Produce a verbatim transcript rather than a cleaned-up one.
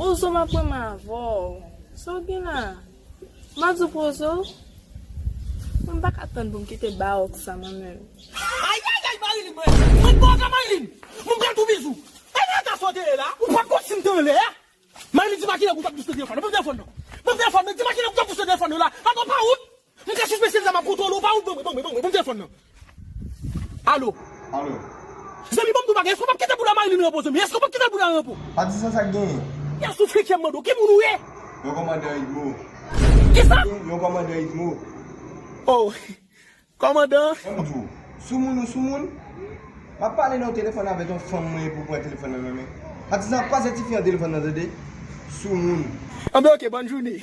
Ozo, m ap renmen avè w. Sa w gen la? M ap di w pou Ozo. Mwen, m pa ka tann pou m kite bawòk sa, mwen menm. Ayayay, Marilyn, mwen. Mwen, bawòk la, Marilyn. Mwen, pran tou bizou. Ay, ata sa w te ye la. Ou pa konn si m te anlè a. Marilyn, di m a kilè pou w t ap touche telefòn nan. Ban m telefòn nan. Ban m telefòn nan. Di m a kilè pou w t ap touche telefòn nan la. Pa gon pa wout. M ka sispann sezi la, m ap kontwole w, pa ou ban mwen, ban mwen, ban mwen, ban m telefòn nan. Alo. Alo. Zanmi, ban m di w bagay, èske w p ap kite bouda Marilyn ranpo, zanmi? Èske w p ap kite bouda ranpo? Patizan, sa k genyen? Ya soufle kè m, mande w, ki moun ou ye? Yon kòmandan Idmo. Kisa? Yon kòmandan Idmo. Oh, kòmandan. Ban m di w, soumoun ou soumoun? M ap pale nan yon telefòn avèk yon fanm mwen pou pran telefòn nan nan men. Patizan, ap kwaze tifi an telefòn nan, tande? Soumoun. Anben, oke, bòn jounen.